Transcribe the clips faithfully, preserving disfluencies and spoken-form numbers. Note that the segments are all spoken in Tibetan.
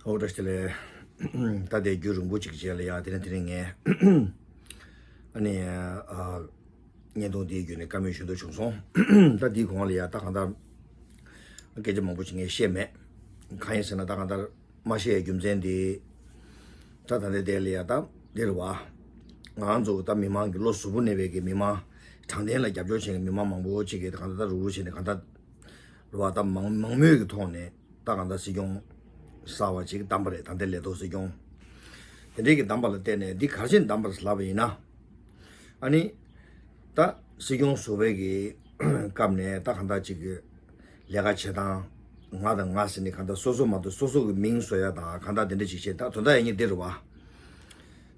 ཨོ་བཀྲ་ཤིས་བདེ་ལེགས། ད་ལྟའི་རྒྱུན་རིང་པོ་ཅིག་རྗེས་ལ་ཡ་དེ་རིང་དེ་རིང་ངས་ཨ་ནི་ཨ་བརྙན་ཐུང་འདིའི་བརྒྱུད་ནས་བཀའ་མོལ་ཞུ་འདོད་བྱུང་སོང་། ད་འདིའི་གོང་ལ་ཡ་ད་གང་ལྟར་སྐད་ཆ་མང་པོ་ཞིག་ངས་བཤད་མེད། གང་ཡིན་ཟེར་ན་ད་གང་ལྟར་མ་བཤད་ཡ་རྒྱུ་མཚན་འདི་ད་ད་ལྟའི་དེ་ལ་ཡ་ད་འདི་རེད་བ། ང་ཚོ་ད་མི་མང་གི་བློ་གཟུ་བོར་གནས་པའི་གི་མི་མང་དྲང་བདེན་ལ་རྒྱབ་སྐྱོར་བྱེད་མཁན་མི་མང་མང་པོ་ཅིག་གིས་ད་གང་ལྟར་ད་རུག་རུག་བྱས་ནས་གང་ལྟར་རེད་བ། ད་མང་མང་མོས་ཀྱི་ཐོག་ནས་ད་གང་ལྟར་སྲིད་སྐྱོང་གསར་བ་ཅིག་བདམས་པ་རེད། ད་ལྟའི་ལས་ཐོག་སྲིད་སྐྱོང་དེ་འདྲའི་གི་བདམས་པ་ལ་བརྟེན་ནས་འདི་ག་རེ་བྱས་ནས་བདམས་པ་རེད་ལབ་པ་ཡིན་ན། ཨ་ནི་ད་སྲིད་སྐྱོང་ཟུར་པའི་གི་སྐབས་ནས་ད་གང་ལྟར་ཅིག་གི་ལས་ཀ་བྱེད་སྟངས་ང་དང་ང་ཟེར་ནས་གང་ལྟར་སོ་སོ་མ་གཏོགས་སོ་སོ་གི་མིང་བཟོ་ཡ་དང་གང་ལྟར་དེ་འདྲ་ཅིག་བྱས། ད་དོན་དག་ཡིན་ངེས་འདི་རེད་བ།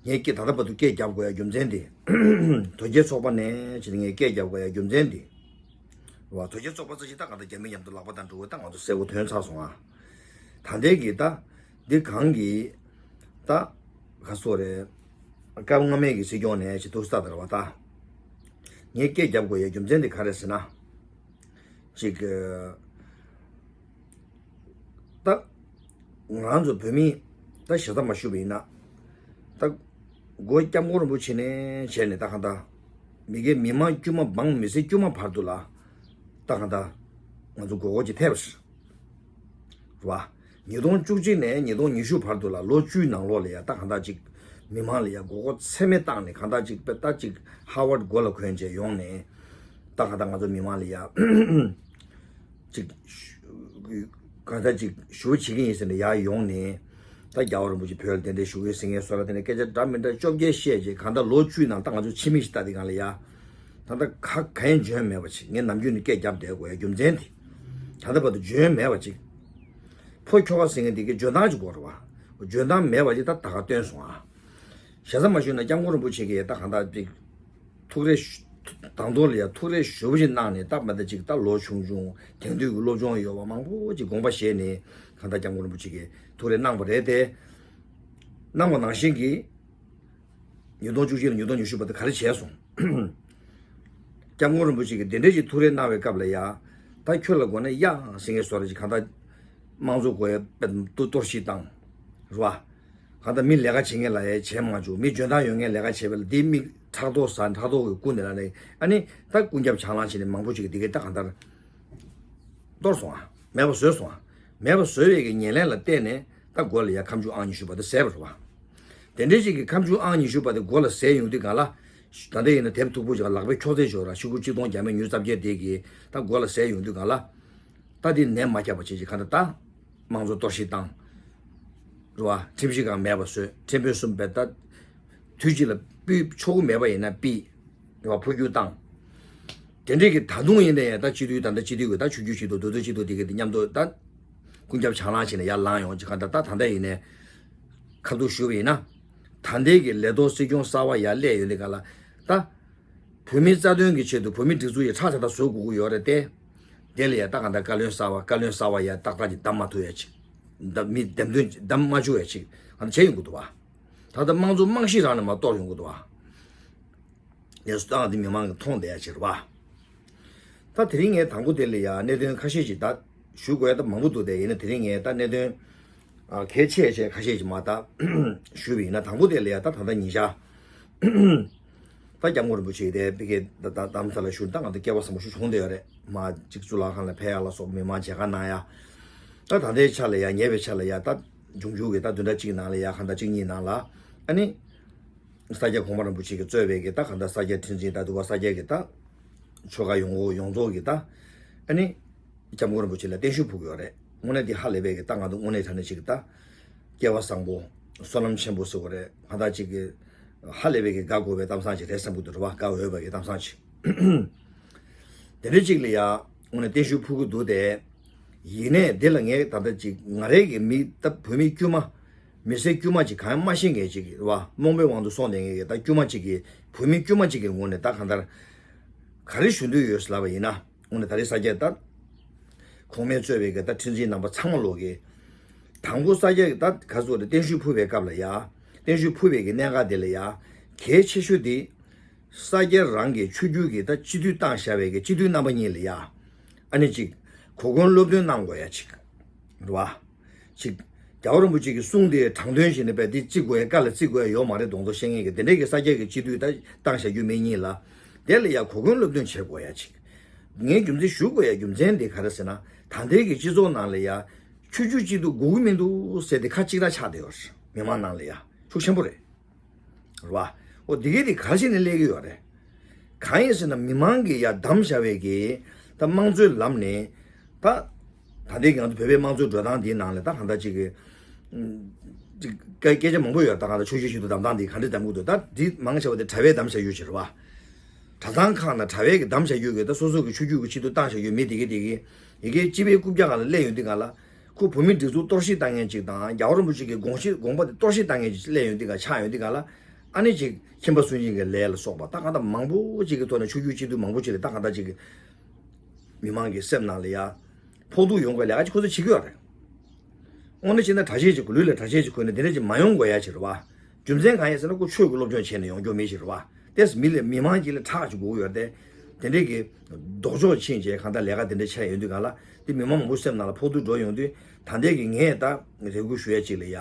ངས་སྐད་ད་ལྟ་བར་དུ་སྐད་རྒྱབ་དགོས་ཡ་རྒྱུ་མཚན་འདི། དོལ་རྒྱལ་ཚོགས་པ་ནས་བྱས་ནས་ངས་སྐད་རྒྱབ་དགོས་ཡ་རྒྱུ་མཚན་འདི། རེད་བ། དོལ་རྒྱལ་ཚོགས་པ་ཚོ་ཞིག་ད་གང་ལྟར་རྒྱ་མི་མཉམ་དུ་ལག་པ་དང་འགྲོ་གི་ད་ང་ཚོ་གསལ་པོ་ཐོན་ཚར་སོང་ཨ། ད་ལྟའི་གི་ད་འདི་གང་གི་ད་ག་སོ་རེད། སྐབས་སྔ་མའི་གི་སྲིད་སྐྱོང་ནས་ཅིག་ཐུགས་ས་དར་བ་ད། ངས་སྐད་རྒྱབ་དགོས་ཡ་རྒྱུ་མཚན་འདི་ག་རེ་ཟེར་ན། ཅིག་ད་ང་ཚོ་བོད་མི་ད་ཞེ་ས་མ་ཞུ་བ་ཡིན་ན། ད་སྒོ་སྐྱབས་མགོན་རིན་པོ་ཆེ་ནས་བྱས་ནས་ད་གང་ལྟར་མི་སྒེར་མི་མང་དཀྱུས་མ་འབངས་མི་སེར་དཀྱུས་མ་བར་དུ་ལ་ད་གང་ལྟར་ང་ཚོ་མགོ་སྐོར་ཅིག་ཐེབས་པ་རེད་བ། ཉིས་སྟོང་བཅུ་གཅིག་ནས་ཉིས་སྟོང་ཉི་ཤུ་བར་དུ་ལ་ལོ་བཅུའི་ནང་ལོགས་ལ་ཡ་ད་གང་ལྟར་ཅིག་མི་མང་ལ་ཡ་མགོ་སྐོར་ཚད་མེད་བཏང་ནས་གང་ལྟར་ཅིག་དཔེ་ད་ཅིག་ཧར་ཝར་མགོ་ལ་གོན་བྱས་ཡོང་ནས་ད་གང་ལྟར་ང་ཚོ་མི་མང་ལ་ཡ་ཅིག་གང་ལྟར་ཅིག་ཞུ་བ་བྱེད་ཀྱི་ཡིན་ཟེར་ནས་ཡར་ཡོང་ནས་ད་རྒྱལ་བ་རིན་པོ་ཆེ་བོད་ལ་གདན་འདྲེན་ཞུ་གི་ཟེར་མཁན་བཟོ་འདྲ་དེ་ནས་སྐད་ཆ་འདྲ་མི་འདྲ་བཅོ་བརྒྱད་བཤད་རྗེས་གང་ལྟར་ལོ་བཅུའི་ནང་ད་ང་ཚོ་ཕྱི་མིག་ཞིག་ལྟ་དེ་གང་ལ་ཡ་ད་ལྟ་ཁ་གང་ཡང་འཇོན་མེད་པ་ཅིག་ངས་ནམ་རྒྱུན་ནས་སྐད་རྒྱབ་བསྡད་དགོས་ཡ་རྒྱུ་མཚན་དེ་ད་ལྟ་བར་དུ་འཇོན་མེད་པ་ཅིག་ཕོ་ཁྱོ་ག་ཟེར་མཁན་དེ་གའི་འཇོན་ཐང་ཅིག་དགོས་རེད་བ། འཇོན་ཐང་མེད་པ་ཅིག་ད་ད་ག་སྟོན་སོང་ཨ། ཞེ་ས་མ་ཞུས་ན་སྐྱབས་མགོན་རིན་པོ་ཆེ་གིས་ད་གང་ལྟར་ཅིག་ཐུགས་རེ་ཞུ་དང་ཐོག་ལ་ཡ་ཐུགས་རེ་ཞུ་བ་ཞིག་གནང་ནས་ད་མ་ད་ཅིག་ད་ལོ་ཆུང་ཆུང་དེང་དུས་ཀྱི་སློབ་སྦྱོང་ཡོད་པ་མང་པོ་ཅིག་དགོངས་པ་བཞེས་ནས་གང་ལྟར་སྐྱབས་མགོན་རིན་པོ་ཆེ་གིས་ཐུགས་རེ་གནང་བ་རེད་དེ། གནང་བ་ནང་བཞིན་གྱི་ཉིས་སྟོང་བཅུ་གཅིག་ནས་ཉིས་སྟོང་ཉི་ཤུ་བར་དུ་ག་རེ་བྱས་སོང་། སྐྱབས་མགོན་རིན་པོ་ཆེ་གིས་དེ་འདྲ་ཞིག་ཐུགས་རེ་གནང་བའི་སྐབས་ལ་ཡ། ད་ཁྱོད་ལ་དགོས་ན་གཡག་ཟེར་མཁན་བཟོ་འདྲ་ཅིག་གང་ལྟར་དམངས་གཙོ་དགོས་ཡ་དཔེ་གཏོར་བཤིག་བཏང་། རེད་བ། གང་ལྟར་མི་ལས་ཀ་བྱེད་མཁན་ལ་ཡ་བྱས་མ་བཅུག་མི་འཇོན་ཐང་ཡོད་མཁན་ལས་ཀ་བྱེད་པ་ལ་དེ་མི་ཕྲག་དོག་ཟ་ཕྲག་དོག་གི་ཀུན་ནས་ལ་ནས་ཨ་ནི་ད་ཀུན་ཁྱབ་བྱང་ལངས་བྱས་ནས་མང་པོ་ཅིག་གིས་དེ་གའི་ད་གང་ལྟར་གཏོར་སོང་ཨ། མེད་པ་བཟོས་སོང་ཨ། མེད་པ་བཟོས་པའི་གི་ཉེར་ལེན་ལ་བརྟེན་ནས་ད་མགོ་ལ་ཡ་ཁ་མཆུ་ཨང་ཉི་ཤུ་བར་དུ་ཟད་པ་རེད་བ། དེ་འདྲའི་ཞིག་གི་ཁ་མཆུ་ཨང་ཉི་ཤུ་བར་དུ་མགོ་ལ་ཟད་ཡོང་དུས་གང་ལ། ད་ལྟ་ཡིན་ན་དེབ་མཐུག་པོ་ཞིག་ལག་པའི་ཁྱོག་ཚད་ཞོར་ལ་ཤོག་གུ་ཆིག་སྟོང་བརྒྱ་མེད་ཉེར་བརྒྱད་དེ་གི་ད་མགོ་ལ་ཟད་ཡོང་དུས་གང་ལ། ད་དེ་ནད་མ་ཁྱབ་པ་བྱེད་ཅིག་གང་ལྟར་ད། དམངས་གཙོ་གཏོར་བཤིག་བཏང་། རེད་བ། ཁྲིམས་ཞིབ་ཁང་མེད་པ་བཟོས། ཁྲིམས་དཔོན་གསུམ་པས་ད། དུས་གཅིག་ལ་ཕུད་ཆོག་གི་མེད་པ་ཡིན་ན་ཕུད། རེད་བ། འཕོ་འགྱུར་བཏང་། དེ་འདྲས་ཀྱི་ད་དུང་ཡིན་ན་ཡང་ད་སྤྱི་འཐུས་ད་ལྟ་སྤྱི་འཐུས་ཀྱི་ད་ཆོས་བརྒྱུད་སྤྱི་འཐུས་མདོ་སྟོད་སྤྱི་འཐུས་དེ་ག་དེ་མཉམ་དུ་ད་ཀུན་ཁྱབ་བྱང་ལངས་བྱས་ནས་ཡར་ལངས་ཡོང་ཅིག་ག་ད་ད་ད་ལྟ་ཡིན་ནའི་ཁ་ཐུག་ཞུ་བ་ཡིན་ན། ད་ལྟའི་གི་ལས་ཐོག་སྲིད་སྐྱོང་གསར་པ་ཡར་སླེབས་ཡོང་དུས་ག་ལ་ད། བོད་མིའི་རྩ་དོན་གྱི་ཆེད་དུ་བོད་མིའི་སྒྲིག་འཛུགས་ཡི་ཁྲག་ཆ་ད་བཟོ་དགོས་ཀྱི་ཡོད་རེད་དེ། དེ་ལ་ཡ་ད་ག་ད་བཀའ་བློན་གསར་བ་བཀའ་བློན་གསར་བ་ཡ་ཏག་ཏག་ཅིག་བདམས་མ་ཐུབ་ཡ་ཅིག་ད་མི་འདེམས་ཐོན་བདམས་མ་བཅུག་ཡ་ཅིག་ག་ད་བྱས་ཡོང་གི་འདུག་བ། ད་ལྟ་དམངས་གཙོ་རྨང་གཞི་རང་ནས་མར་གཏོར་ཡོང་གི་འདུག་བ། ངས་སུ་བཏང་དེ་མི་མང་གིས་མཐོང་བསྡད་ཡ་ཅིག་རེད་བ། ད་དེ་རིང་ངས་དང་པོ་དེ་ལ་ཡ་གནད་དོན་ཁ་ཤས་ཅིག་ད་ཞུ་དགོས་ཡ་ད་མང་པོ་འདུག་དེ་ཡིན་ན་དེ་རིང་ངས་ད་གནད་དོན་ཨ་གལ་ཆེ་ཆེ་ཁ་ཤས་ཅིག་མ་ད་ཞུས་པ་ཡིན་ན། དང་པོ་དེ་ལ་ཡ་ད་ད་ལྟ་ཉིན་ཞག་ད་སྐྱབས་མགོན་རིན་པོ་ཆེ་དེ་ཕ་གིར་ད་ད་རྡ་རམ་ས་ལར་བཞུགས་ད་ང་ཚོ་སྐལ་བ་བཟང་པོ་ཞིག་བྱུང་བསྡད་ཡོད་རེད། མ་གཅིག་གཙུག་ལག་ཁང་ལ་ཕེབས་ཡ་ལ་སོགས་མི་མང་མཇལ་ཁ་གནང་ཡ། ད་ད་ལྟའི་ཆ་ལ་ཡ་ཉེ་བའི་ཆ་ལ་ཡ་ད་འབྱུང་འགྱུར་གྱི་ད་བདུན་ཕྲག་གཅིག་ནང་ལ་ཡ་གང་ལྟར་གཅིག་གཉིས་ནང་ལ་ཨ་ནི། ས་སྐྱ་གོང་མ་རིན་པོ་ཆེ་གིས་གཙོས་པའི་གི་ད་གང་ལྟར་ས་སྐྱ་ཁྲི་འཛིན་ད་འདུལ་བ་ས་སྐྱ་གི་ད་ཆོལ་ཁ་ཡོངས་ཡོངས་རྫོགས་ཀྱི་ད་ཨ་ནི་སྐྱབས་མགོན་རིན་པོ་ཆེ་ལ་བརྟན་བཞུགས་ཕུལ་གྱི་ཡོད་རེད། དངོས་གནས་འདི་ཧ་ལས་པའི་གི་ད་ང་ཚོ་དངོས་གནས་དྲང་གནས་ཅིག་གི་ད་སྐལ་བ་བཟང་པོ་བསོད་ནམས་ཆེན་པོ་ཟེར་དགོས་རེད། ང་ད་ཅིག་གི་ཧ་ལས་པའི་གི་དགའ་དགོས་པའི་གཏམ་བཟང་ཅིག་རེད་བསམ་གྱི་འདུག་རེད་བ། དགའ་འོས་པའི་གི་གཏམ་བཟང་ཅིག་དེ་འདྲ་ཅིག་ལ་ཡ་དངོས་གནས་བརྟན་བཞུགས་ཕུལ་གྱི་འདུག་སྟེ། ཡིན་ནའི་འདི་ལ་ངས་ད་ལྟ་ཅིག་ང་རའི་གི་མི་ད་བོད་མི་དཀྱུས་མ། མི་སེར་དཀྱུས་མ་ཅིག་གང་ཡང་མ་ཤེས་མཁན་ཅིག་རེད་བ། རྨོངས་པའི་དབང་དུ་སོང་བསྡད་མཁན་གྱི་ད་དཀྱུས་མ་ཅིག་གི་བོད་མི་དཀྱུས་མ་ཅིག་གི་ངོས་ནས་ད་གང་ལྟར་ག་རེ་ཞུ་འདོད་ཡོད་ཟེར་ལབ་པ་ཡིན་ན། དངོས་གནས་ད་རེས་ས་སྐྱ་ད་གོང་མས་གཙོས་པའི་གི་ད་ཁྲི་འཛིན་རྣམ་པ་ཚང་མ་ལོག་གི་དང་པོ་ས་སྐྱ་གི་ད་ག་ཚོད་རེད། བརྟན་བཞུགས་ཕུལ་བའི་སྐབས་ལ་ཡ། བརྟན་བཞུགས་ཕུལ་བའི་གི་གནད་འགག་དེ་ལ་ཡ་གལ་ཆེ་ཤོས་དེ་ས་སྐྱ་རང་གི་ཆོས་བརྒྱུད་ཀྱི་ད་སྤྱི་འཐུས་བཏང་བཞག་པའི་གི་སྤྱི་འཐུས་རྣམ་པ་གཉིས་ལ་ཡ་ཨ་ནི་ཅིག་གོ་སྐོན་སློབ་སྟོན་གནང་དགོས་ཡ་ཅིག་རེད་བ། ཅིག་ རྒྱལ་བ་རིན་པོ་ཆེ་གི་གསུང་དེ་དྲང་དོན་བཞིན་ནས་པས་འདི་བརྩི་དགོས་ཡ་བཀའ་ལ་བརྩི་དགོས་ཡ་ཡོད་མ་རེད་མདོག་མདོག་བཤད་མཁན་གྱི་དེ་འདྲས་ཀྱི་ས་སྐྱ་གི་སྤྱི་འཐུས་ད་བཏང་བཞག་རྒྱུ་མེད་ཉིད་ལ། དེ་ལ་ཡ་གོ་སྐོན་སློབ་སྟོན་བྱེད་དགོས་ཡ་ཅིག་ངས་རྒྱུ་མཚན་ཞུ་དགོས་ཡ་རྒྱུ་མཚན་དེ་ག་རེ་ཟེར་ན། ད་ལྟའི་གི་སྤྱི་ཚོགས་ནང་ལ་ཡ་ཆོས་བརྒྱུད་སྤྱི་འཐུས་དགོས་ཀྱི་མི་འདུག་ཟེར་ཏེ་ཁ་གཅིག་གྲགས་ཆགས་བསྡད་ཡོད་རེད། མི་མང་ནང་ལ་ཡ་ཤུགས་ཆེན་པོ་རེད། རེད་བ། འོ་འདི་གའི་དེ་ག་རེ་བྱས་ནས་སླེབས་ཀྱི་ཡོད་རེད། གང་ཡིན་ཟེར་ན་མི་མང་གིས་ཡ་བདམས་བཞག་པའི་གི་ད་དམངས་གཙོའི་ལམ་ནས་ད་ད་ལྟའི་གི་ང་ཚོ་བོད་པའི་དམངས་གཙོའི་འགྲོ་སྟངས་འདིའི་ནང་ལ་ད་གང་ལྟར་ཅིག་གི་ཅིག་སྐད་སྐད་ཆ་མང་པོ་ཡོད། ད་གང་ལྟར་ཆོས་བརྒྱུད་སྤྱི་འཐུས་བདམས་སྟངས་འདི་ག་འདྲ་བདམས་དགོས་འདུག་ད་འདི་མང་ཆེ་བ་དེ་གྲྭ་པས་བདམས་བཞག་ཡོད་ཅེས་རེད་བ། གྲྭ་ཚང་ཁག་ནང་གྲྭ་པས་གི་བདམས་བཞག་ཡོད་གི་ད་སོ་སོ་གི་ཆོས་བརྒྱུད་ཀྱི་སྤྱི་འཐུས་བཏང་བཞག་ཡོད་མི་དེ་གི་དེ་གི་ཡི་གེ་སྤྱི་པའི་རྐུབ་བཀྱག་སྒང་ལ་སླེབས་ཡོང་དུས་སྒང་ལ། ཁོ་བོད་མིའི་སྒྲིག་འཛུགས་གཏོར་བཤིག་བཏང་མཁན་ཅིག་དང་རྒྱལ་བ་རིན་པོ་ཆེ་གི་དགོངས་གཞི་དགོངས་པ་དེ་གཏོར་བཤིག་བཏང་མཁན་ཅིག་སླེབས་ཡོང་དུས་སྒང་ཆགས་ཡོང་དུས་སྒང་ལ། ཨ་ནི་ཅིག་ཁྱིམ་པ་སུན་འབྱིན་གྱི་ལས་ལ་སོགས་པ་ད་གང་ལྟར་མང་པོ་ཅིག་གི་ཐོག་ནས་ཆོས་བརྒྱུད་སྤྱི་འཐུས་མང་པོ་ཅིག་ལ་ད་གང་ལྟར་ཅིག་གི་མི་མང་གི་སེམས་ནང་ལ་ཡ་ཕོག་ཐུག་ཡོང་དགོས་ལས་ཀ་ཅིག་ཁོ་ཚོས་བྱེད་ཀྱི་ཡོད་རེད། དངོས་གནས་བྱས་ན་གྲྭ་ཆས་ཅིག་གོན་ལུས་ལ་གྲྭ་ཆས་ཅིག་གོན་ནས་དེ་འདྲ་ཅིག་མ་ཡོང་དགོས་ཡ་ཅིག་རེད་བ། རྒྱུ་མཚན་གང་ཡིན་ཟེར་ན་ཁོ་ཆོས་ཀྱི་སློབ་སྦྱོང་བྱས་ནས་ཡོང་རྒྱུ་མི་ཞིག་རེད་བ། དེས་མི་ལ་མི་མང་གཅིག་ལ་ཁྲག་ཅིག་དགོས་ཀྱི་ཡོད་རེད་དེ། དེ་འདྲས་ཀྱི་ལྡོག་ཕྱོགས་ཕྱིན་བྱས་གང་ལྟར་ལས་ཀ་དེ་འདྲ་བྱས་ཡོང་དུས་གང་ལ་དེ་མི་མང་མང་པོ་སེམས་ནང་ལ་ཕོག་ཐུག་འགྲོ་ཡོང་དུས་ད་ལྟའི་གི་ངས་ད་རེ་སྐུལ་ཞུ་ཡ་ཅིག་ལ་ཡ།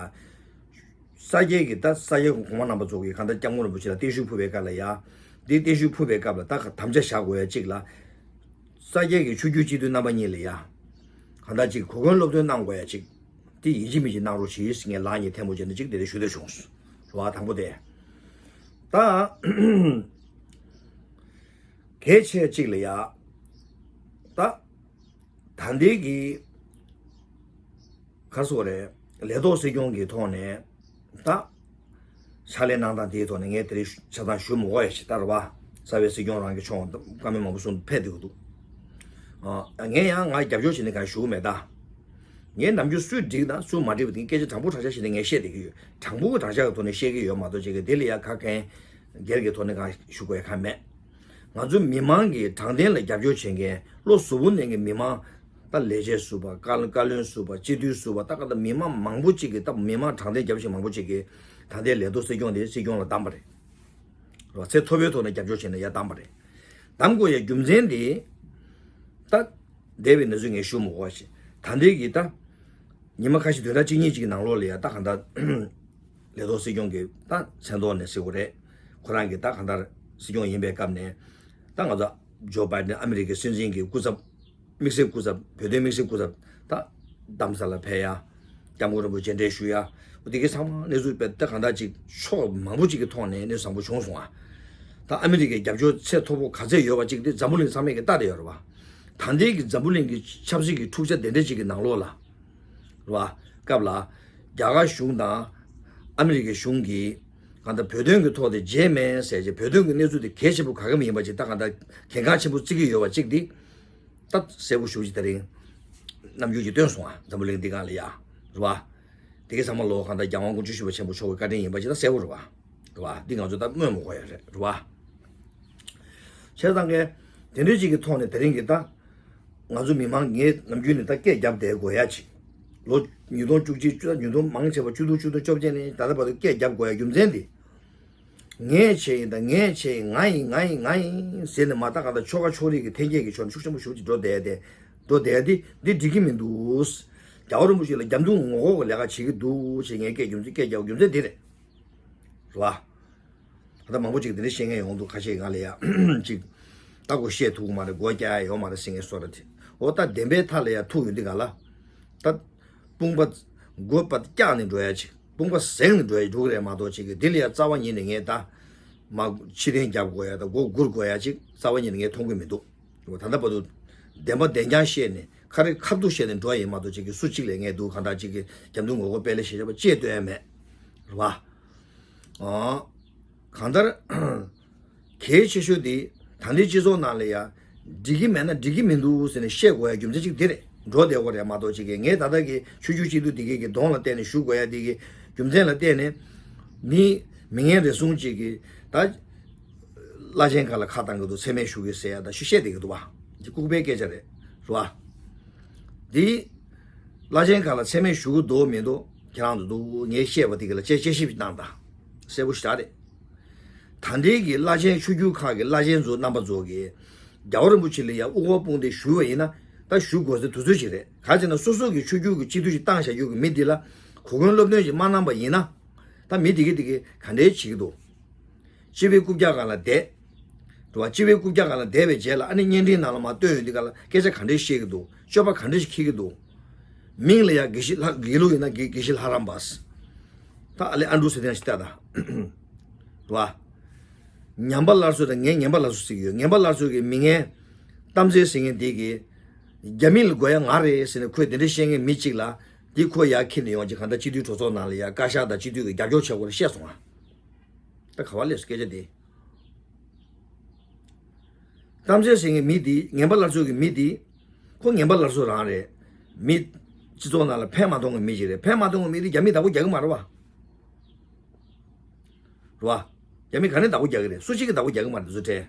ས་སྐྱའི་གི་ད་ས་སྐྱའི་གོང་མ་རྣམ་པ་ཚོ་གི་གང་ལྟར་སྐྱབས་མགོན་རིན་པོ་ཆེ་ལ་བརྟན་བཞུགས་ཕུལ་བའི་སྐབས་ལ་ཡ། དེ་བརྟན་བཞུགས་ཕུལ་བའི་སྐབས་ལ་ད་དམ་བཅའ་བཞག་དགོས་ཡ་ཅིག་ལ། ས་སྐྱའི་གི་ཆོས་བརྒྱུད་སྤྱི་འཐུས་རྣམ་པ་གཉིས་ལ་ཡ། གང་ལྟར་ཅིག་གོ་སྐོན་སློབ་སྟོན་གནང་དགོས་ཡ་ཅིག་དེ་ཡིན་གཅིག་མིན་གཅིག་གནང་རོགས་གྱིས་ཟེར་ངས་ལག་གཉིས་ཐལ་མོ་སྦྱར་ནས་ཅིག་དེ་རིང་ཞུ་འདོད་བྱུང་། རེད་བ། དང་པོ་དེ། ད་གལ་ཆེ་གཅིག་ལ་ཡ། ད་ད་ལྟའི་གི་ག་རེ་ཟེར་དགོས་རེད། ལས་ཐོག་སྲིད་སྐྱོང་གི་ཐོག་ནས་ད་ཕྱག་ལས་གནང་སྟངས་དེའི་ཐོག་ནས་ངས་དེ་རིང་ཆ་ཚང་ཞུ་མི་དགོས་ཡ་ཞིག་ད་རེད་བ། རྩ་བའི་སྲིད་སྐྱོང་རང་གི་ཕྱོགས་བཀའ་མོལ་མང་པོ་གསུངས་ཕེབས་བསྡད་ཀྱི་འདུག་ཨ། ངས་ཡང་ང་རྒྱབ་སྐྱོར་བྱེད་ནས་གང་ཞུ་གི་མེད་ད། ངས་ནམ་རྒྱུན་སུས་འགྲིག་དང་སུས་མ་འགྲིག་པ་དེ་སྐད་ཆ་དྲང་པོ་དྲང་བཞག་བྱས་ནས་ངས་བཤད་བསྡད་ཀྱི་ཡོད། དྲང་པོ་དྲང་བཞག་གི་ཐོག་ནས་བཤད་ཀྱི་ཡོད་མ་གཏོགས་བྱེད་ཀྱི་དེ་ལ་ཡ་ཁ་འགན་སྒེར་གྱི་ཐོག་ནས་གང་ཞུ་དགོས་ཡ་གང་མེད། ང་ཚོ་མི་མང་གིས་དྲང་བདེན་ལ་རྒྱབ་སྐྱོར་བྱེད་མཁན་བློ་གཟུ་བོ་ནན་གྱི་མི་མང་། ད་ལས་བྱེད་ཟུར་པ་བཀའ་བློན་ཟུར་པ་སྤྱི་འཐུས་ཟུར་པ་ད་ག་ད་མི་མང་མང་པོ་གཅིག་གིས་ད་མི་མང་དྲང་བདེན་རྒྱབ་བྱེད་མང་པོ་གཅིག་གིས་ད་ལྟའི་ལས་ཐོག་སྲིད་སྐྱོང་དེ་སྲིད་སྐྱོང་ལ་བདམས་པ་རེད། རོ་ཚད་མཐོ་པོའི་ཐོག་ནས་རྒྱབ་སྐྱོར་བྱས་ནས་ཡར་བདམས་པ་རེད། བདམས་དགོས་ཡ་རྒྱུ་མཚན་དེ། ད་འདས་པའི་གནས་ཚུལ་ངས་ཞུ་མི་དགོས་ཤིང་ད་ལྟའི་གི་ད། ཉི་མ་ཁ་ཤས་བདུན་ཕྲག་གཅིག་གཉིས་ཅིག་གི་ནང་ལོགས་ལ་ཡ་ད་གང་ལྟར་ལས་ཐོག་སྲིད་སྐྱོང་གི་ད་མཚན་ཐོག་ནས་ཟེར་དགོས་རེད། ཁོ་རང་གི་ད་གང་ལྟར་སྲིད་སྐྱོང་ཡིན་པའི་སྐབས་ནས་ད་ང་ཚོ་ཇོ་བྷའི་ཌེན་ཨ་མི་རི་ཀའི་སྲིད་འཛིན་གྱི་སྐུ་ཚབ། དམིགས་བསལ་སྐུ་ཚབ་བོད་དོན་དམིགས་བསལ་སྐུ་ཚབ་ད་རྡ་རམ་ས་ལ་ཕེབས་ཡ། སྐྱབས་མགོན་རིན་པོ་ཆེ་མཇལ་འཕྲད་ཞུ་ཡ། འོ་དེ་གའི་ཚང་མ་གནས་ཚུལ་དཔེ་ད་གང་ལྟར་ཅིག་ཕྱོགས་མང་པོ་ཅིག་གི་ཐོག་ནས་གནས་ཚུལ་བཟང་པོ་བྱུང་སོང་ཨ། ད་ཨ་མི་རི་ཀའི་རྒྱབ་སྐྱོར་ཚད་མཐོ་པོ་ག་ཚད་ཡོད་པ་ཅིག་དེ་འཛམ་བུ་གླིང་ཚང་མས་ཀྱི་ལྟ་བསྡད་ཡོད་རེད་བ། ད་ལྟའི་གི་འཛམ་བུ་གླིང་གི་ཆབ་སྲིད་ཀྱི་འཁྲུག་ཆ་དེ་འདྲ་ཅིག་གི་ནང་ལོགས་ལ། རེད་བ། སྐབས་ལ་རྒྱ་གར་གཞུང་དང་ཨ་མི་རི་ཀའི་གཞུང་གིས་གང་ལྟར་བོད་དོན་གྱི་ཐོག་དེ་བརྗེད་མེད་ཟེར་བྱས་བོད་དོན་གྱི་གནས་ཚུལ་དེ་གལ་ཆེན་པོ་ག་གེ་མ་ཡིན་པ་ཅིག་ད་གང་ལྟར་གལ་འགངས་ཆེན་པོ་བརྩི་གི་ཡོད་པ་ཅིག་འདི་ད་གསལ་པོ་ཞེ་པོ་ཅིག་དེ་རིང་ནམ་རྒྱུན་གྱི་སྟོན་སོང་ཨ། འཛམ་བུ་གླིང་འདི་སྒང་ལ་ཡ། རེད་བ། དེ་གའི་ཚང་མ་ལོ་གང་ལྟར་རྒྱལ་དབང་དཀོན་མཆོག་ཆོས་ཀྱི་བཟང་པོ་མཆོག་གི་བཀའ་དྲིན་ཡིན་པ་ཅིག་ད་གསལ་པོ་རེད་བ། རེད་བ། འདི་ང་ཚོ་ད་སྨོས་མི་དགོས་ཡ་རེད། རེད་བ། བྱས་ཙང་གི་དེ་འདྲའི་ཅིག་གི་ཐོག་ནས་དེ་རིང་གི་ད། ང་ཚོ་མི་མང་ངས་ནམ་རྒྱུན་ནས་ད་སྐད་རྒྱབ་བསྡད་དགོས་ཡ་ཅིག་ལོ་ཉིས་སྟོང་བཅུ་གཅིག་བཅུ་ཉིས་སྟོང་མང་ཆེ་བ་བཅུ་དྲུག་བཅུ་དྲུག་བཅོ་བརྒྱད་ནས་ད་ལྟ་བར་དུ་སྐད་རྒྱབ་དགོས་ཡ་རྒྱུ་མཚན་དེ། ངས་བྱས་ཡིན་ད་ངས་བྱས་ཡིན་ང་ཡིན་ང་ཡིན་ང་ཡིན་ཟེར་ནས་མ་ད་ག་ད་ཆོལ་ཁ་ཕྱོགས་རིས་ཀྱི་འཐེན་འཁྱེར་གྱི་ཕྱོགས་ནས་ཤུགས་ཆེན་པོ་ཞེ་པོ་ཅིག་འགྲོ་བསྡད་དེ། འགྲོ་བསྡད་དེ་འདི་འགྲིག་གི་མི་འདུག་རྒྱལ་བ་རིན་པོ་ཆེ་ལ་རྒྱབ་མདུན་ངོ་ལྐོག་གི་ལས་ཀ་བྱེད་ཀྱི་འདུག་ཅེས་ངས་སྐད་རྒྱབ་སྐད་རྒྱབ་རྒྱུ་མཚན་འདི་རེད། རེད་བ། ད་ལྟ་མང་པོ་ཅིག་འདི་འདྲ་བཤད་མཁན་ཡོང་འདུག་ཁ་ཤས་ང་ལ་ཡ། ཅིག་ད་གོ་བཤད་ཐུབ་ཀྱི་མ་རེད། མགོ་བཀྱག་ཡ་ཡོད་མ་རེད་ཟེར་མཁན་བཟོ་འདྲ་དེ། འོ་ད་བདེན་པའི་མཐའ་ལ་ཡ་ཐུག་ཡོང་དུས་ག་ལ། ད་དཔུང་པ་མགོ་པ་བཀྱག་ནས་འགྲོ་ཡ་ཅིག་དཔུང་པ་གཟེངས་ནས་འགྲོ་ཡ་འགྲོ་གི་རེད་མ་གཏོགས་ཅིག་གི་འདི་ལ་ཡ་རྩ་བ་ཉིད་ནས་ངས་ད་མ་ཕྱིར་འཐེན་རྒྱབ་དགོས་ཡ་ད་མགོ་སྒུར་དགོས་ཡ་ཅིག་རྩ་བ་ཉིད་ནས་ངས་མཐོང་གི་མི་འདུག་ད་ལྟ་བར་དུ་བདེན་པ་བདེན་རྐྱང་བཤད་ནས་ཁ་རི་ཁ་ཐུག་བཤད་ནས་འགྲོ་ཡ་ཡིན་མ་གཏོགས་ཅིག་གི་སུ་གཅིག་ལས་ངས་འདུག་གང་ལྟར་ཅིག་གི་རྒྱབ་མདུན་ངོ་ལྐོག་དཔེ་ལས་བཤད་བྱ་བ་ཅེས་སྟོན་ཡ་མེད། རེད་བ། ཨང་། གང་ལྟར། གལ་ཆེ་ཤོས་དེ་ད་ལྟའི་སྤྱི་ཚོགས་ནང་ལ་ཡ། འགྲིག་གི་མེད་ན་འགྲིག་གི་མི་འདུག་ཟེར་ནས་བཤད་དགོས་ཡ་རྒྱུ་མཚན་གཅིག་དེ་རེད། འགྲོ་བསྡད་དགོས་རེད་མ་གཏོགས་གཅིག་གིས་ངས་ད་ལྟ་གི་ཆོས་བརྒྱུད་སྤྱི་འཐུས་དེ་གའི་གི་གདོང་ལ་བལྟས་ནས་ཞུ་དགོས་ཡ་དེ་གི་རྒྱུ་མཚན་ལ་བལྟས་ནས། མི་མི་ངན་རེ་ཟུང་གཅིག་གིས་ད། བླ་ཆེན་ཁ་ལ་ཁ་བཏང་གི་འདུག་མཚན་སྨད་ཞུ་གི་ཟེར་ཡ་ད་ཞུ་བཤད་བསྡད་ཀྱི་འདུག་བ། འདི་ལྐུགས་པའི་སྐད་ཆ་རེད། རེད་བ། འདི། བླ་ཆེན་ཁ་ལ་མཚན་སྨད་ཞུ་གི་འདུག་མི་འདུག་ཁྱེད་རང་ཚོ་འདུག་ངས་བཤད་པ་དེ་ག་ལ་དཔྱད་དཔྱད་ཞིབ་གནང་དང་། གསལ་པོ་ཞེ་དྲག་རེད། ད་ལྟའི་གི་བླ་ཆེན་ཆོས་བརྒྱུད་ཁག་གི་བླ་ཆེན་ཚོ་རྣམ་པ་ཚོ་གིས་རྒྱལ་བ་རིན་པོ་ཆེ་ལ་ཡ་དབུ་བ་དཔུང་སྡེ་ཞུས་པ་ཡིན་ན་ད་ཞུ་དགོས་སའི་དུས་ཚོད་ཅིག་རེད། ག་ཅེ་ན་སོ་སོ་གི་ཆོས་བརྒྱུད་ཀྱི་སྤྱི་འཐུས་ཤིག་བཏང་བཞག་རྒྱུ་གི་མི་འདི་ལ་ གོ་སྐོན་སློབ་སྟོན་ཞིག་མ་གནང་པ་ཡིན་ན། ད་མི་དེ་གི་དེ་གི་ག་འདྲའི་བྱེད་ཀྱི་འདུག་སྤྱི་པའི་རྐུབ་བཀྱག་སྒང་ལ་བསྡད། རེད་བ། སྤྱི་པའི་རྐུབ་བཀྱག་སྒང་ལ་བསྡད་པའི་རྗེས་ལ་ཨ་ནི་བརྙན་འཕྲིན་ནང་ལ་མར་བཏོན་ཡོང་དུས་སྒང་ལ་སྐད་ཆ་ག་འདྲས་བཤད་ཀྱི་འདུག་སྤྱོད་པ་ག་འདྲས་ཤིག་འཁྱེར་གྱི་འདུག་མིང་ལ་ཡ་དགེ་བཤེས་ལྷ། དགེ་ལུགས་ཡིན་ན་དགེ་དགེ་བཤེས་ལྷ་རམས་པ། ད་ཨ་ལེ་ཨན་ཌྲུ་ཟེར་དེ་ཡང་ཞིག་ལྟ་ད། རེད་བ། ངན་པ་སླར་གསོ་དང་། ངས་ངན་པ་སླར་གསོ་ཟེར་གྱི་ཡོད། ངན་པ་སླར་གསོ་གི་མི་ངན་གཏམ་ཚེ་ཟེར་མཁན་དེ་གིས་རྒྱ་མི་ལ་དགོས་ཡ་ང་རེད་ཟེར་ནས་ཁོས་དེ་འདྲ་བཤད་མཁན་མི་གཅིག་ལ་དེ་ཁོ་ཡར་འཁྱེར་ནས་ཡོང་ཅིག་གང་ལྟར་སྤྱི་འཐུས་གྲོས་ཚོགས་ནང་ལ་ཡ་བཀའ་ཤག་དང་སྤྱི་འཐུས་ཀྱི་རྒྱབ་སྐྱོར་བྱེད་དགོས་རེད་བཤད་སོང་ང་། ད་ག་བ་སླེབས་སོང་སྐད་ཆ་དེ། གཏམ་ཚེ་ཟེར་མཁན་མི་དེ། ངན་པ་སླར་གསོ་གི་མི་དེ། ཁོ་ངན་པ་སླར་གསོ་རང་རེད། མི་སྤྱི་ཚོགས་ནང་ལ་ཕན་མ་ཐོགས་མཁན་མི་ཞིག་རེད། ཕན་མ་ཐོགས་མཁན་མི་དེ་རྒྱ་མིས་བདག་པོ་རྒྱག་གི་མ་རེད་བ། རེད་བ། རྒྱ་མི་ག་ནས་བདག་པོ་རྒྱག་གི་རེད། སུ་གཅིག་གིས་བདག་པོ་རྒྱག་གི་མ་རེད་དེ་ཚོ་ཁྲལ།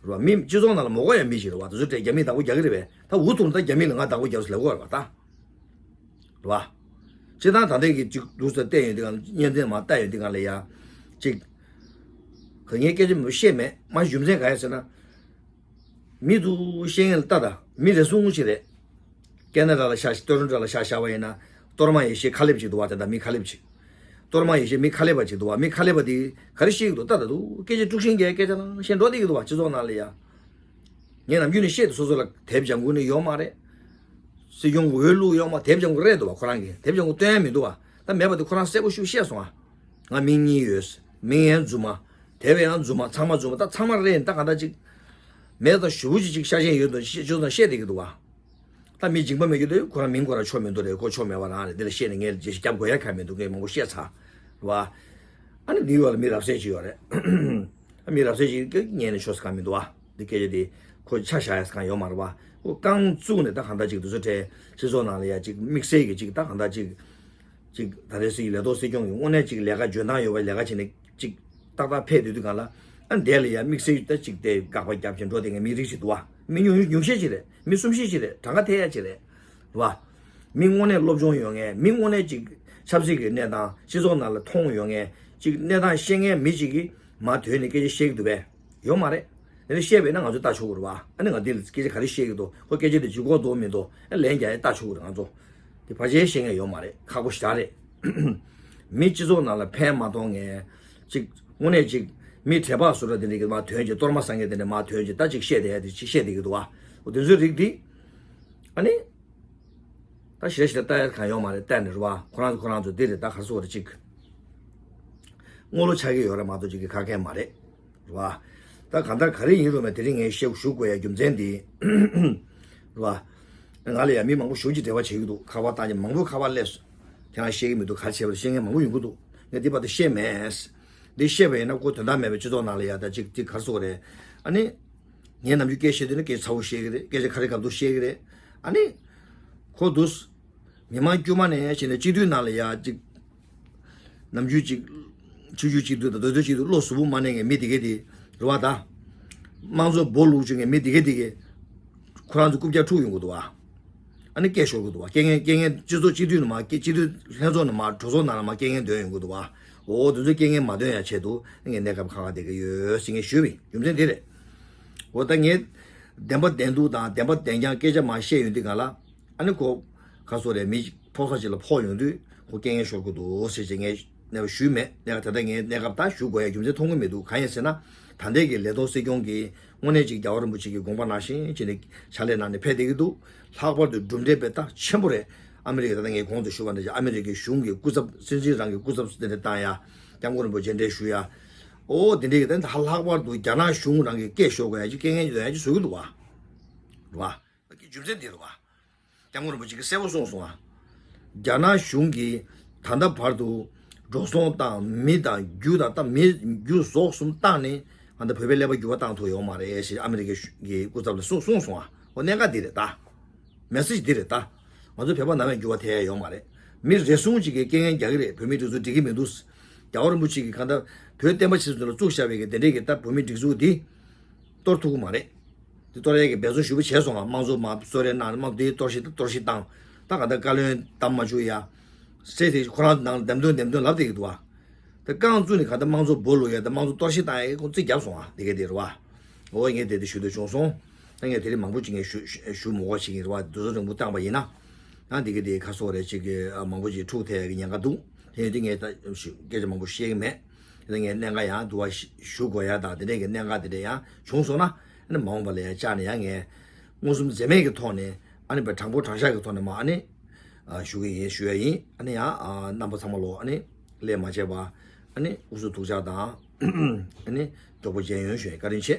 རེད་བ། མི་སྤྱི་ཚོགས་ནང་ལ་མ་དགོས་ཡ་མི་ཞིག་རེད་བ། དེ་ཚོ་ཁྲལ་རྒྱ་མིས་བདག་པོ་རྒྱག་གི་རེད་པས། ད་འུ་ཐུག་ན་ད་རྒྱ་མི་ལ་ང་བདག་པོ་རྒྱག་ཟེར་ལབ་དགོས་རེད་བ་ད། རེད་བ། སྤྱིར་བཏང་ད་ལྟའི་གི་ཅིག་འདུག་སེ་བལྟས་ཡོང་དུས་སྒང་། བརྙན་འཕྲིན་མར་བལྟས་ཡོང་དུས་སྒང་ལ་ཡ། ཅིག་ག་ངས་སྐད་ཆ་མང་པོ་བཤད་མེད། མ་རྒྱུ་མཚན་ག་རེ་ཟེར་ན། མི་ཚོ་བཤད་མཁན་ལ་ལྟ་ད། མི་རེ་ཟུང་ཅིག་རེད། ཀེ་ན་ཌ་ལ་ཤ། ཊོ་རོན་ཊོ་ལ་ཤ་བཞག་པ་ཡིན་ན། གཏོར་མ་ཡེ་ཤེས་ཁ་ལེབ་ཅིག་འདུག་བ། དེ་འདྲ་མི་ཁ་ལེབ་ཅིག་གཏོར་མ་ཡེ་ཤེས་མི་ཁ་ལེབ་པ་ཅིག་འདུག་བ། མི་ཁ་ལེབ་པ་དེ་ག་རེ་བཤད་ཀྱི་འདུག་ལྟ་ད་འདུག་སྐད་ཆ་དཀྲུག་ཤིང་རྒྱག་སྐད་ཆ་ནང་བཤད་འགྲོ་བསྡད་ཀྱི་འདུག་བ། སྤྱི་ཚོགས་ནང་ལ་ཡ། ངས་ནམ་རྒྱུན་ནས་བཤད་དེ། སོ་སོ་ལ་དེབ་སྦྱང་དགོས་ནི་ཡོད་མ་རེད། སྲིད་སྐྱོང་གི་འོས་བླུགས་ཡོད་མ། དེབ་སྦྱང་དགོས་རེད་འདུག་བ། ཁོ་རང་གིས་དེབ་སྦྱང་དགོས་སྟོན་ཡ་མི་འདུག་བ། ད་མེད་པ་དེ་ཁོ་རང་གསལ་པོ་ཞིག་བཤད་སོང་ཨ། ང་མིང་གཉིས་ཡོད། མིང་ཡང་རྫུན་མ། དེབ་ཡང་རྫུན་མ། ཚང་མ་རྫུན་མ། ད་ཚང་མ་རེད། ད་གང་ལྟར་ཅིག་མེད་དང་ཞུ་བོ་ཅིག་ཅིག་ཤ་ཞེན་ཡོད་དོ་ཅིག་ཅིག་བཤད་བསྡད་ཀྱི་འདུག་བ། ད་མི་སྦྱིན་པ་མེད་རྒྱུ་དེ་ཁོ་རང་མིང་ཁོ་རང་ཆོ་མི་འདུག་རེད། ཁོ་ཆོ་མེད་པ་རང་རེད། འདི་ལ་བཤད་ནས་ངས་རྗེས་སུ་རྒྱབ་དགོས་ཡ་གང་མི་འདུག་ངས་མང་པོ་བཤད་ཚར་རེད་བ། ཨ་ནི་ནིའུ་ཡོག་ལ་མི་རབ་གསལ་ཅིག་ཡོད་རེད། ཨ། མི་རབ་གསལ་ཅིག་གིས་ཉན་ནས་ཆོག་ས་གང་མི་འདུག་བ། འདི་སྐད་ཆ་དེ་ཁོ་ཆ་བཞག་ཡ་ས་གང་ཡོད་མ་རེད་བ། ཁོ་རྐང་བཙུགས་ནས་ད་གང་ལྟར་ཅིག་དེ་ཚོ་ཁྲལ་སྤྱི་ཚོགས་ནང་ལ་ཡ་ཅིག་དམིགས་བསལ་གྱི་ཅིག་ད་གང་ལྟར་ཅིག་ཅིག་ད་རེས་སྲིད་ལས་ཐོག་སྲིད་སྐྱོང་གི་དངོས་གནས་ཅིག་ལས་ཀ་འཇོན་ཐང་ཡོད་པ་ལས་ཀ་བྱས་ནས་ཅིག་ཏག་ཏག་ཕེབས་སྡོད་དུས་སྒང་ལ། ཨ། འདས་ལ་ཡ་དམིགས་བསལ་ད་ཅིག་དེ་དགག་པ་རྒྱབ་བྱས་འགྲོ་བསྡད་མཁན་མི་རིགས་ཤིག་འདུག་བ། མི་ཉུང་ཉུང་ཤས་ཅིག་རེད། མི་གསུམ་བཞི་ཅིག་རེད། གྲངས་ཀ་ཐད་ཡ་ཅིག་རེད། རེད་བ། མི་དངོས་གནས་སློབ་སྦྱོང་ཡོད་མཁན། མི་དངོས་གནས་ཅིག་ཆབ་སྲིད་ཀྱི་གནས་སྟངས་སྤྱི་ཚོགས་ནང་ལ་མཐོང་ཡོད་མཁན། ཅིག་གནས་སྟངས་ཤེས་མཁན་མི་ཅིག་གིས་མར་ཐོན་ནས་སྐད་ཆ་བཤད་ཀྱི་འདུག་པས། ཡོད་མ་རེད། དེ་འདྲ་བཤད་པས་ན་ང་ཚོས་ལྟ་ཆོག་གི་རེད་བ། ཨ་ནི་ང་འདི་ལ་སྐད་ཆ་ག་རེ་བཤད་ཀྱི་འདུག་ཁོ་སྐད་ཆ་དེ་ལྗིད་ཁོག་འདུག་མི་འདུག་ཨ། ལན་རྒྱག་ཡ་ལྟ་ཆོག་གི་རེད་ང་ཚོ། དེ་ཕལ་ཆེར་ཤེས་མཁན་ཡོད་མ་རེད། ཁག་པོ་ཞེ་དྲག་རེད། མི་སྤྱི་ཚོགས་ནང་ལ་ཕན་མ་ཐོགས་མཁན། ཅིག་དངོས་གནས་ཅིག་མི་བྲེལ་བག་བཟོ་འདྲ་དེ་འདྲ་གི་མར་ཐོན་བྱས། གཏོར་མ་བཟང་མཁན་དེ་འདྲ་མར་ཐོན་བྱས། ད་ཅིག་བཤད་བསྡད་ཡ་དེ་ཅིག་བཤད་བསྡད་ཀྱི་འདུག་བ། འོ་དེ་ཚོའི་རིགས་འདི། ཨ་ནི། ད་ཞེ་དྲག་ཞེ་དྲག་ལྟ་ཡ་གང་ཡོད་མ་རེད། བལྟས་ནས་རེད་བ། ཁོ་རང་ཚོ་ཁོ་རང་ཚོ་འདི་རེད། ད་ག་རེ་ཟེར་དགོས་རེད། ཅིག་རྔོག་ལོ་ཆགས་ཀྱི་ཡོད་རེད་མ་གཏོགས་ཅིག་གི་ཁག་ཁན་མ་རེད། རེད་བ། ད་གང་ལྟར་ག་རེ་ཡིན་རུང་མེད། དེ་རིང་ངས་བཤད་ཞུ་དགོས་ཡ་རྒྱུ་མཚན་འདི། རེད་བ། ང་ལ་ཡ་མི་མང་པོ་ཞེ་ཅིག་འབྲེལ་བ་བྱེད་ཀྱི་འདུག་ཁ་པར་བཏང་ནས་མང་པོ་ཁ་པར་སླེབས་སོང་། ཁྱེད་རང་བཤད་ཀྱི་མི་འདུག་ག་རེ་བྱས་པ་རེད། བཤད་མཁན་མང་པོ་ཡོང་གི་འདུག་ངས་འདི་བར་དུ་བཤད་མེད། འདི་བཤད་པ་ཡིན་ན་ཁོ་དོན་དག་མེད་པའི་སྤྱི་ཚོགས་ནང་ལ་ཡ་ད་ཅིག་ཅིག་ག་རེ་ཟེར་དགོས་རེད། ཨ་ནི། ངས་ནམ་རྒྱུན་སྐད་བཤད་དུས་ནི་སྐད་ཆ་ཚ་བོ་བཤད་ཀྱི་རེད། སྐད་ཆ་ག་རེ་ག་འདུག་བཤད་ཀྱི་རེད། ཨ་ནི། ཁོ་འདུག་མི་མང་དཀྱུས་མ་ནས་བྱས་ནས་སྤྱི་འཐུས་ནང་ལ་ཡ་ཅིག་ནམ་རྒྱུན་ཅིག་ཆུང་ཆུང་སྤྱི་འཐུས་དང་མདོ་སྟོད་སྤྱི་འཐུས་བློ་གཟུ་བོ་མ་གནས་མཁན་མི་དེ་གས་དེ་རེད་བ། ད་དམངས་གཙོ་སྦོ་ལུག་བཅུག་མཁན་མི་དེ་གས་དེ་གས་ཁོ་རང་ཚོ་རྐུབ་བཀྱག་འཁྲུག་ཡོང་གི་འདུག་བ། ཨ་ནི་སྐད་ཤོར་གི་འདུག་བ། རྐྱེན་ངན་རྐྱེན་ངན་སྤྱི་ཚོགས་སྤྱི་འཐུས་ནང་མ་སྐད་སྤྱི་འཐུས་ལྷན་ཚོགས་ནང་མ་གྲོས་ཚོགས་ནང་ལ་མ་རྐྱེན་ངན་འདོན་ཡོང་གི་འདུག་བ། འོ་དེ་ཚོ་རྐྱེན་ངན་མ་འདོན་ཡ་ཆེད་དུ་ངས་གནས་སྐབས་ཁག་ཁག་བསྡད་ཀྱི་ཡོད་ཟེར་ངས་ཞུས་པའི་རྒྱུ་མཚན་དེ་རེད། འོ་ད་ངས་བདེན་པ་བདེན་ཐུག་དང་བདེན་པ་བདེན་རྐྱང་སྐད་ཆ་མ་བཤད་ཡོང་དུས་སྒང་ལ། ཨ་ནི་ཁོ་ག་རེ་ཟེར་དགོས་རེད། མི་ཕོག་ས་ཅིག་ལ་ཕོག་ཡོང་དུས་ཁོ་རྐྱེན་ངན་ཤོར་གི་འདུག་ཟེར་བྱས་ངས་གནས་བབ་ཞུས་མེད། གནས་སྐབས་ད་ལྟ་ངས་གནས་སྐབས་ད་ཞུ་དགོས་ཡ་རྒྱུ་མཚན་མཐོང་གི་མི་འདུག་གང་ཡིན་ཟེར་ན། ད་ལྟའི་གི་ལས་ཐོག་སྲིད་སྐྱོང་གིས་དངོས་གནས་ཅིག་རྒྱལ་བ་རིན་པོ་ཆེ་གི་དགོངས་པ་ནང་བཞིན་བྱས་ནས་ཕྱག་ལས་གནང་ནས་ཕེབས་བསྡད་ཀྱི་འདུག་ལྷག་པར་དུ་གྲུབ་འབྲས་དཔེ་ལྟ་ཆེན་པོ་རེད། ཨ་མི་རི་ཀ། ད་ལྟ་ངས་གོང་དུ་ཞུས་པ་ནང་བཞིན་ཨ་མི་རི་ཀའི་གཞུང་གི་སྐུ་ཚབ། སྲིད་འཛིན་རང་གི་སྐུ་ཚབ་དེ་འདྲ་བཏང་ཡ། སྐྱབས་མགོན་རིན་པོ་ཆེ་མཇལ་འཕྲད་ཞུ་ཡ། ཨོ་དེ་འདྲའི་གི་ད་ལྷག་པར་དུ་རྒྱ་ནག་གཞུང་རང་གི་སྐད་ཤོར་དགོས་ཡ་ཅིག་རྐྱེན་ངན་ཡོང་ཡ་ཅིག་བཟོ་གི་འདུག་བ། རེད་བ། རྒྱུ་མཚན་འདི་རེད་བ། སྐྱབས་མགོན་རིན་པོ་ཆེ་གིས་གསལ་པོ་གསུངས་སོང་ང་། རྒྱ་ནག་གཞུང་གིས་ད་ལྟ་བར་དུ་འགྲོ་སོང་བཏང་། མི་དང་རྒྱུ་དང་། ད་མི་རྒྱུ་ཟོག་གསུམ་བཏང་ནས་ང་ཚོ་བོད་པའི་ཀླད་པ་འགྱུར་བ་བཏང་ཐུབ་ཡོད་མ་རེད་ཞེས་ཨ་མི་རི་ཀའི་གཞུང་གི་སྐུ་ཚབ་ལ་གསུངས་གསུངས་སོང་ང་། འོ་གནད་འགག་འདི་རེད་ད། མེ་སེ་ཇི་འདི་རེད་ད། ང་ཚོ་བོད་པ་ནམ་ཡང་འགྱུར་བ་ཐེབས་ཡ་ཡོད་མ་རེད། མི་རེ་ཟུང་ཅིག་གིས་རྐྱེན་ངན་རྒྱག་གི་རེད། བོད་མིའི་སྒྲིག་འཛུགས་འགྲིག་གི་མི་འདུག་རྒྱལ་བ་རིན་པོ་ཆེ་གིས་གང་ལྟར་བོད་བསྟན་པ་ཆེད་དུ་ལ་བཙུགས་བཞག་པའི་གི་དེ་འདྲའི་གི་ད་བོད་མིའི་སྒྲིག་འཛུགས་འདི་གཏོར་ཐུབ་ཀྱི་མ་རེད། དེ་གཏོར་ཡས་ཀྱི་འབད་བརྩོན་ཞེ་པོ་བྱས་སོང་ང་། དམངས་གཙོ་མར་གསོལ་རས་གནང་ནས། དམངས་གཙོ་དེ་གཏོར་བཤིག་གཏོར་བཤིག་བཏང་། ད་ག་ད་བཀའ་བློན་བདམས་མ་བཅུག་ཡ། སེ་དེ་ཁོ་རང་ནང་འདེམས་ཐོན་འདེམས་ཐོན་ལབ་བསྡད་ཀྱི་འདུག་བ། ད་རྐང་བཙུགས་ནས་ག་ད་དམངས་གཙོ་སྦོ་ལུག་ཡ། ད་དམངས་གཙོ་གཏོར་བཤིག་བཏང་ཡ་ཁོ་རྩིས་བརྒྱབ་སོང་ང་། དེ་ག་དེ་རེད་བ། འོ་ངས་དེ་དེ་ཞུ་འདོད་བྱུང་སོང་། ད་ངས་དེ་རིང་མང་པོ་ཅིག་ངས་ཞུ་ཞུ་ཞུ་མི་དགོས་བྱེད་ཀྱི་རེད་བ། དུས་ཚོད་རིང་པོ་བཏང་པ་ཡིན་ན། ཡང་འདི་གི་དེ་ཁ་སོགས་རེ་ཅིག་གི་ཨ་མང་པོ་ཅིག་འཁྲུག་ཐལ་གི་ཉེན་ཁ་འདུག་དེ་ཡིན་དུས་ངས་ད་ཞུ་སྐད་ཆ་མང་པོ་བཤད་གི་མེད། དེ་ངས་གནད་འགག་ཡང་དུ་བ་ཞུ་དགོས་ཡ་དང་དེ་འདྲས་ཀྱི་གནད་འགག་དེ་འདྲས་ཡང་བྱུང་སོང་ན་ཨ་ནི་མ་འོངས་པ་ལ་ཡང་བཅར་ནས་ཡང་ངས་མངོན་སུམ་འཛེམ་མེད་ཀྱི་ཐོག་ནས་ཨ་ནི་བའི་དྲང་པོ་དྲང་བཞག་གི་ཐོག་ནས་མ་ཨ་ནི་ཨ་ཞུ་གི་ཡིན་ཞུ་ཡ་ཡིན། ཨ་ནི་ཡང་ཨ་རྣམ་པ་ཚང་མ་ལོ་ཨ་ནི་ལས་མ་བྱས་པ་ཨ་ནི་ཨུ་ཚུགས་ཐུགས་ཅག་དང་ཨ་ནི་མགྱོགས་པོ་མཇལ་ཡོང་ཞུ་ཡ་བཀའ་དྲིན་ཆེ།